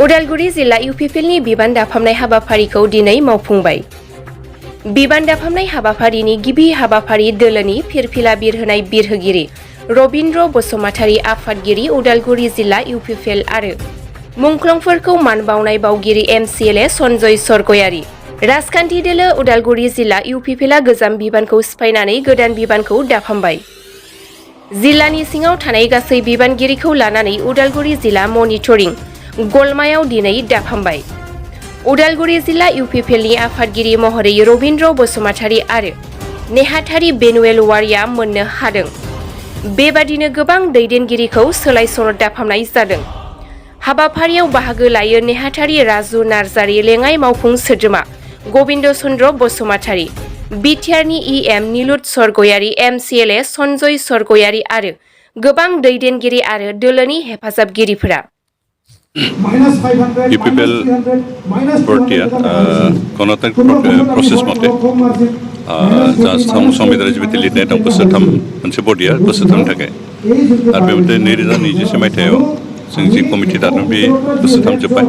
उदालगुरि जिल्ला इउपिपिएलनि बिबान दाफामनाय हाबाफारिखौ दिनै मावफुंबाय। बिबान दाफामनाय हाबाफारिनि गिबि हाबाफारि दोलोनि फिरफिला बिरहोनाय बिरहोगिरि रबिन्द्र बसुमतारी आफादगिरि उदालगुरि जिल्ला इउपिपिएल आरो मुंख्लंफोरखौ मान बावनाय बावगिरि एमसिएलए सन्जय सरगयारी। राजखान्थि दोलो उदालगुरि जिल्ला इउपिपिएलआ गोजाम बिबानखौ सिफायनानै गोदान बिबानखौ दाफामबाय। जिल्लानि सिङाव थानाय गासै बिबानगिरिखौ लानानै उदालगुरि जिल्ला मनिटरिं गलमायाव दिनै दाफामबाय। उदालगुरि जिल्ला इउपिपिएलनि आफादगिरि महरै रबिन्द्र बसुमतारी आरो नेहाथारि बेनुएल वारिया मोननो हादों। बेबादिनो गोबां दैदेनगिरिखौ सोलाय सोल' दाफामनाय जादों। हाबाफारियाव बाहागो लायो नेहाथारि राजु नार्जारि, लेङाइ मावफुं सोद्रोमा गबिन्द चन्द्र बसुमतारी, बिटिआरनि इएम निलुत सरगयारी, एमसिएलए सन्जय सरगयारी आरो गोबां दैदेनगिरि आरो दोलोनि हेफाजाबगिरिफोरा। इउपिपिएल पार्टिया गणतान्त्रिक प्रसेस मते संविधान जिबायदि लिरनाय दं बोसोरथाम मोनसे बडिया बोसोरथामनि थाखाय आरो बेबायदि 2021 मायथाइयाव जों जि कमिटि दादों बे बोसोरथाम जोब्बाय।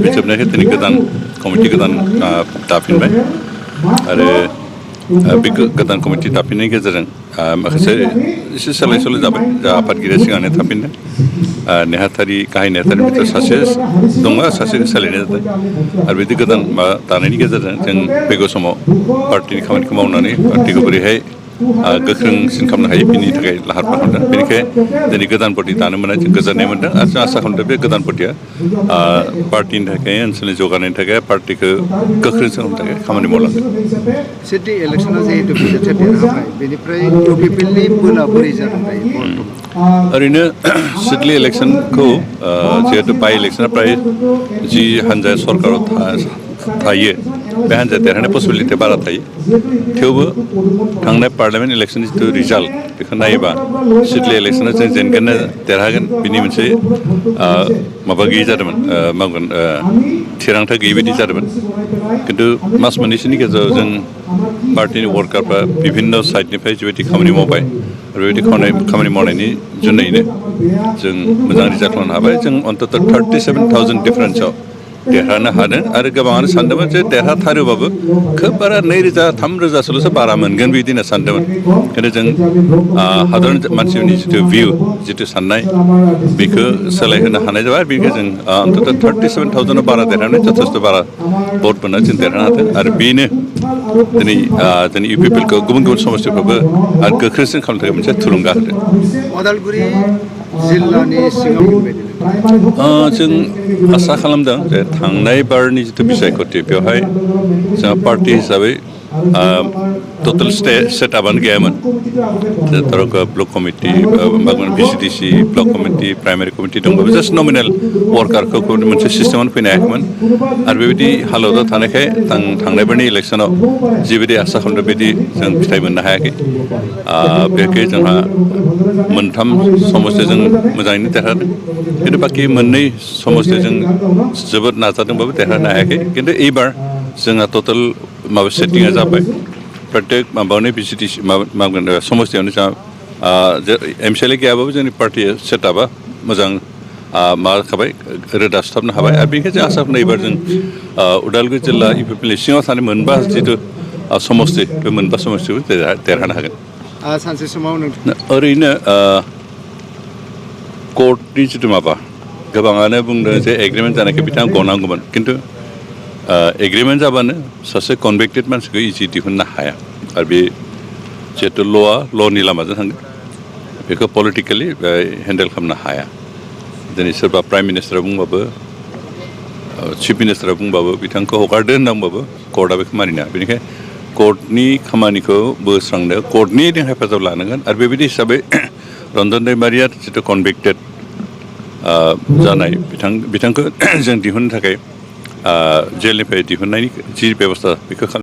बे जोबनायखाय दिनै गोदान कमिटि दाफिनबाय आरो बे गोदान कमिटि दाफिननायनि गेजेरजों माखासे एसे सोलाय सोल' जाबाय। जा आफादगिरिया सिगांनो थाफिनदों, नेहाथारि गाहाय नेहाथारि भितर सासे दङ, सासे सोलायनाय जादों आरो बिदि गोदान माबा दानायनि गेजेरजों जों फैगौ समाव पार्टिनि खामानिखौ मावनानै पार्टिखौ बोरैहाय गोख्रोंसिन खालामनो हायो बिनि थाखाय लाहार फाहार खालामदों। बेनिखायनो दिनै गोदान पार्टि दानो मोननानै जों गोजोननाय मोन्दों आरो जों आसा खालामदों बे गोदान पार्टिया पार्टिनि थाखाय ओनसोलनि जौगानायनि थाखाय पार्टिखौ गोख्रोंसिन खालामनो थाखाय खामानि मावलांगोन। सिडनि इलेक्सनाव जिहेतु बिजेपि देरहाबाय, बेनिफ्राय इउपिपिएलनि बोला बोरै जादों दायो? ओरैनो सिडनि इलेक्सनखौ जिहेतु बाइ इलेक्सना प्राय जि हान्जाया सरकाराव थायो बे हान्जाया देरहानाय पसिबिलिटिया बारा थायो। थेवबो थांनाय पार्लियामेन्ट इलेक्सननि जिथु रिजाल्ट बेखौ नायोबा सिडनि इलेक्सनाव जों जेनगोन देरहागोन बिनि मोनसे माबा गैयि जादोंमोन, मावगोन थिरांथा गैयि बायदि जादोंमोन। खिन्थु मास मोननैसोनि गेजेराव जों पार्टिनि वार्कारफ्रा बिभिन्न साइडनिफ्राय जिबायदि खामानि मावबाय आरो बेबायदि खामानि मावनायनि जुनैनो जों मोजां रिजाल्ट खालामनो हाबाय। जों अन्तत 37,000 डिफारेन्सआव देरहानो हादों आरो गोबाङानो सानदोंमोन जे देरहाथारोबाबो खोब बारा 2,000-3,000सोल'सो बारा मोनगोन बिदि होनना सानदोंमोन। खिन्थु जों हादरनि मानसिफोरनि जिथु भिउ, जिथु साननाय बेखौ सोलायहोनो हानाय जाबाय। बेनिखायनो जों अन्तत 37,000आव बारा देरहानाय जथेस्थ' बारा भट मोननानै जों देरहानो हादों आरो बेनो दिनै जोंनि इउपिपिएलखौ गुबुन गुबुन समस्टिफ्रावबो आरो गोख्रोंसिन खालामनो थाखाय मोनसे थुलुंगा होदों। उदालगुरि जिल्लानि सिङाव जों आसा खालामदों जे थांनाय बारनि जिथु बिसायख'थि बेवहाय जोंहा पार्टि हिसाबै टटेल सेटआपआनो गैयामोन। धरक block committee, VCDC, block committee, primary committee दंबाबो जास्ट नमिनेल वार्कारखौ मोनसे सिस्टेमावनो फैनो हायाखैमोन आरो बेबायदि हालोदाव थानायखाय थांनाय बारनि इलेक्सनाव जिबायदि आसा खालामदों बिदि जों फिथाइ मोननो हायाखै। बेखै जोंहा मोनथाम समस्टिजों मोजाङैनो देरहादों, खिन्थु बाखि मोननै समस्टिजों जोबोद नाजादोंबाबो देरहानो हायाखै। खिन्थु एबार जोंहा टटेल माबा सेटिंआ जाबाय। प्रत्येक माबायावनो भिसिडिसि माबागोन समस्टियावनो जोंहा एमसिएलए गैयाबाबो जोंनि पार्टि सेटआपआ मोजां माबाखाबाय, रोदा सुथाबनो हाबाय आरो बेनिखायनो जों आसा खालामो एबार जों उदालगुरि जिल्ला इउपिपिएलनि सिङाव थानाय मोनबा जिथु समस्टि बे मोनबा समस्टिखौ देरहानो हागोन। सानसे समाव ओरैनो कर्टनि जिथु माबा गोबाङानो बुंदों जे एग्रिमेन्ट जानायखाय बिथाङा गनांगौमोन, खिन्थु एग्रिमेन्ट जाबानो सासे कनभिक्टेड मानसिखौ इजि दिहुननो हाया आरो बे जिहेतु ल'नि लामाजों थांगोन बेखौ पलिटिकेलि हेन्डेल खालामनो हाया। दिनै सोरबा प्राइम मिनिस्टारा बुंबाबो चिफ मिनिस्टारा बुंबाबो बिथांखौ हगारदो होननांबाबो कर्टआ बेखौ मानिनो हाया। बेनिखायनो कर्टनि खामानिखौ बोस्रांनो कर्टनि हेफाजाब लानांगोन आरो बेबायदि हिसाबै रन्जन दैमारिया जिथु कनभिक्टेड जानाय बिथांखौ जों दिहुननो थाखाय जेलनिफ्राय दिहुननायनि जि बेबस्था बेखौ